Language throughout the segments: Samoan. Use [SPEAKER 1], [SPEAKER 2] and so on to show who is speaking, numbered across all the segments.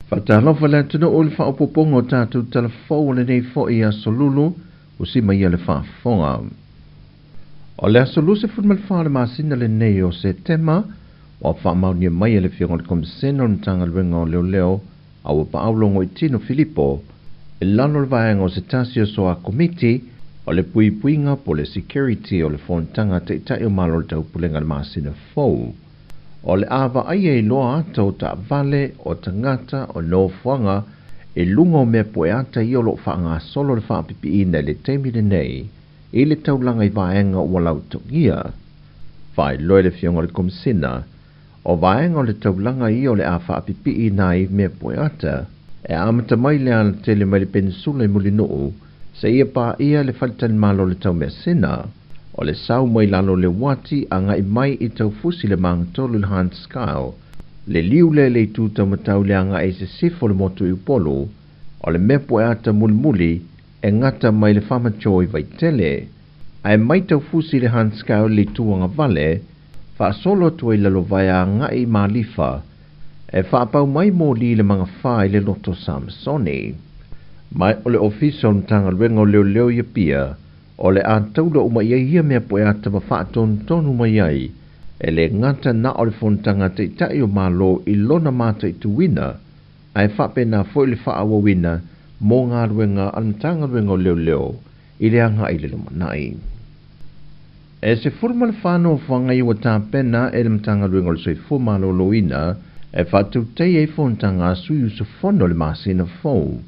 [SPEAKER 1] Faatalofa le atunuu i le faaopoopoga o tatou tala fou o lenei foi aso Lulu ua sima ia le faafofoga. O le aso 24 o le masina lenei o Setema ua faamaonia mai e le Afioga i le Komisena o le Matagaluega o Leoleo a ua paau Logoitino Filipo i lalo o le vaega o se tasi o soa komiti o le puipuiga po o le security o le fonotaga a Taitai o Malo o le Taupulega i le masina fou. O le a vaaia i loa ata o taavale, o tagata, o nofoaga i luga o mea pueata ia o lo o faagasolo le faapipiina i le taimi lenei i le taulaga i vaega ua lautogia. Faailoa e le Afioga i le Komisina, o vaega o le taulaga ia o le a faapipiina ai mea pueata e amata mai le alatele mai le Penisula i Mulinuu seia paia le faletalimalo o le Taumeasina. O le sau mai lalo o le uati agai mai i Taufusi le magatolu i le Hans Kyle, le liu lea i le itu taumatau le agai i sisifo o le motu i Upolu, o le mea pueata mulimuli e gata mai le Famacho i Vaitele. Ae mai Taufusi i le Hans Kyle i le itu agavale, faasolo atu ai i Lalovaea agai i Malifa, e faapau mai moli i le magafa i le loto Samsoni. Mai o le Ofisa o le Matagaluega o Leoleo i Apia, o le a taula uma i ai ia mea pueata ma faatonutonu mai ai, e le gata na o le fonotaga a Taitai o Malo i lona mataituina, ae faapena foi le faaauauina mo galuega a le Matagaluega o Leoleo i le agai i le lumanai. E 14 nofoaga ia ua tapena e le Matagaluega o le Soifua Maloloina e faatautaia ai fonotaga a sui usufono i le masina fou.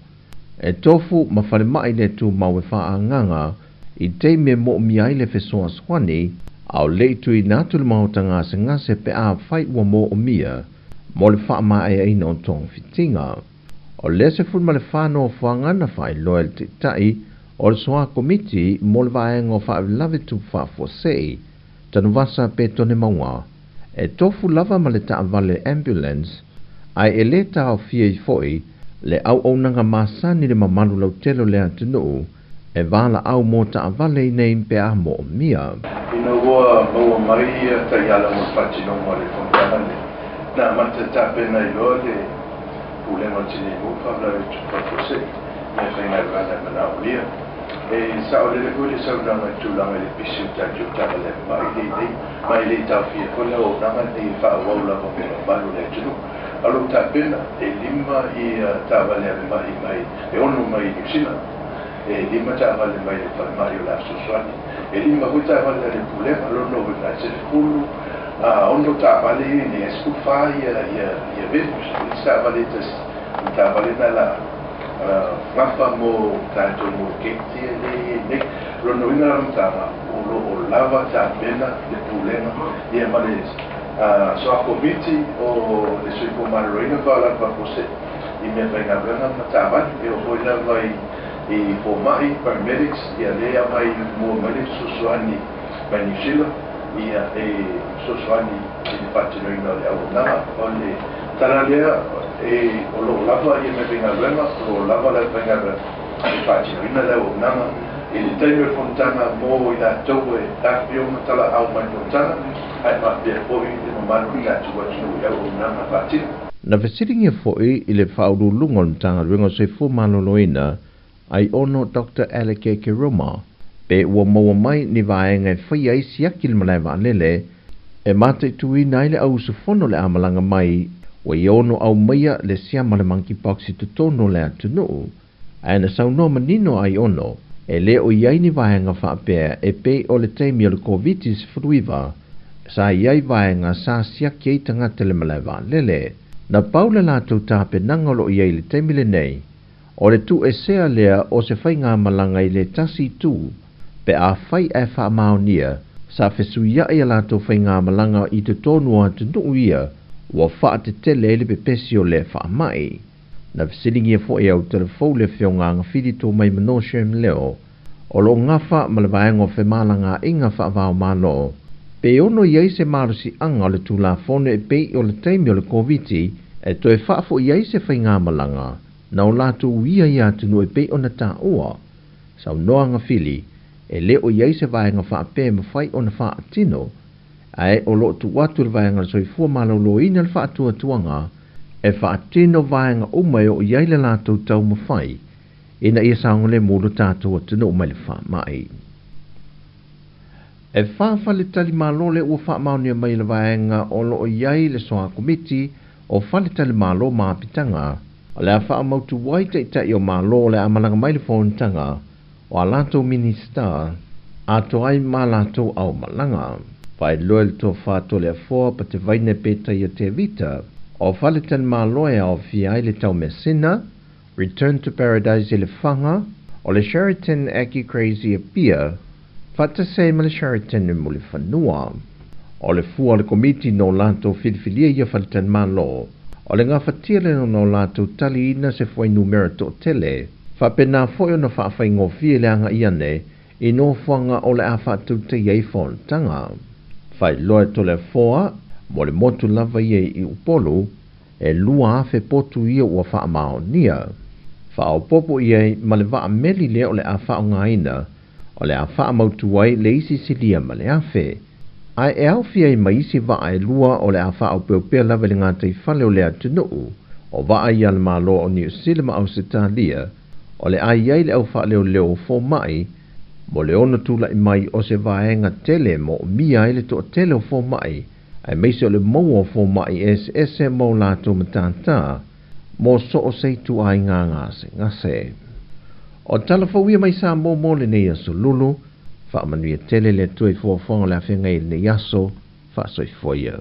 [SPEAKER 1] E tofu ma falemai le tumau e faaagaga i taimi e moomia ai le fesoasoani, a o le i tuuina atu le maota gasegase pe afai ua moomia mo le faamaeaina o togafitiga. O le 14 nofoaga na faailoa e le Taitai o le Soa Komiti mo le Vaega o Faalavelave Tupu Faafuasei, Tanuvasa Petone Mauga, e tofu lava ma le taavale ambulance, ae e le taofia ai foi le auaunaga masani le mamalu lautele o le atunuu e valaau mo taavale i nei pe a moomia.
[SPEAKER 2] Ina ua maua mai taiala mo le faatinoga o le fonotaga lenei, na amata tapena ai loa le Pulega o Tinei Mu Faalavelave Tupu Faafuasei, mea faigaluega e manaomia. E saolele foi le saunoaga i tulaga i le pisi o tatou taavale mai lenei, ma e le i taofia foi le auaunaga lenei e faaauau lava mo le mamalu o le atunuu. A o lou tapena, e 5 taavale ave mai mai, e 6 mai Niu Sila, e 5 taavale mai le falemai o le a fesoasoani, e 5 foi taavale a le Pulega, lona uiga e 16 taavale ia nei, e 14 ia venues, le isi taavale e tasi, o le taavale na la gafa mo tatou moroketi ia lea i ai nei. Lona uiga la matanga, o lo o lava tapena le Pulega ia ma le soa komiti o le Soifua Maloloina faalavelave faafuasei i mea faigaluega ma taavale, e oo foi lava i fomai, paramedics, ia lea aumai mua mai le fesoasoani mai Niu Sila, ia e fesoasoani i le faatinoina o le auaunaga. O le tala lea e o lo o lava ia mea faigaluega, o lo o lava le faigaluega e faatinoina le auaunaga i le taimi o le fonotaga mo i latou e afifio ma talaau mai le fonotaga, ae faapea foi le mamalu o le tatou atunuu i auaunaga faatino.
[SPEAKER 1] Na fesiligia foi i le faauluuluga o le Matagaluega o Soifua Maloloina ai ono Dr. Alec Keroma pe ua maua mai ni vaega e faia ai siaki le malae vaalele e mataituina ai le au usufono le amalaga mai ua ia ono aumaia le siama le monkeypox i totonu o le atunuu. Ae na saunoa manino ai ono e le o i ai ni vaega faapea e pei o le taimi o le COVID-19 sa i ai vaega sa siaki ai tagata le malae vaalele. Na pau le latou tapenaga o lo o i ai i le taimi lenei, o le tuuesea lea o se faigamalaga i le tasi itu, pe afai ae faamaonia sa fesuiai a latou faigamalaga i totonu o atunuu ia ua faatetele ai le pepesi o lea faamai. Na fesiligia foi e au telefou le Afioga Agafili Tomai Mano Sherm Leo, o lo o gafa ma le vaega o femalagaaiga faavaomalo, pe ono i ai se malosiaga o le Tulafono e pei o le taimi o le Koviti e toe faafoi ai se faigamalaga na o latou uia i atunuu e pei ona taua. Saunoa Agafili, e le o i ai se vaega faapea e mafai ona faatino, ae o lo o tuu atu i le vaega o le Soifua Maloloina le faatuatuaga E faatino vaega uma e oo i ai le latou taumafai ina ia saogalemu lo tatou atunuu mai le faamai. E 4 faletalimalo le ua faamaonia mai le vaega o loo i ai le soa komiti o faletalimalo ma apitaga. O le a faamautu ai ta'ita'i o malo o le a malaga mai le fonotaga o a latou Minista atoa ai ma latou aumalaga. Faailoa le tofa Toleafoa Patevaine Petaia Tevita o faletalimalo e aofia ai le Taumeasina, Return to Paradise i Lefaga, o le Sheraton Aki Crazy Apia, faatasi ai ma le Sheraton i Mulifanua. O le fua o le komiti no latou filifilia ia faletalimalo, o le gafatia lena ona o latou taliina se fuainumera to'atele, faapena foi ona faafaigofie le aga'i ane i nofoaga o le a faatautaia ai fonotaga. Faailoa e Toleafoa mo le motu lava ia i Upolu, e 2,000 potu ia ua faamaonia. Faaopoopo i ai ma le vaameli lea o le a faaaogaina, o le a faamautu ai le isi silia ma le 1,000. Ae e aofia ai ma isi vaa e 2 o le a faaopeopea lava i le gataifale o le atunuu, o vaa ia a le Malo o Niu Sila ma Ausetalia, o le a i ai le aufaaleoleo o foma'i mo le ono tula'i mai o se vaega tele moomia ai le to'atele o foma'i, aemaise o le maua o foma'i eseese ma o latou matatā mo so o se ituaiga gasegase. O tala fou ia mai Samoa mo lenei aso lulu, faamanuia tele le Atua i fuafuaga o le afeagai i lenei aso, faasoifua ia.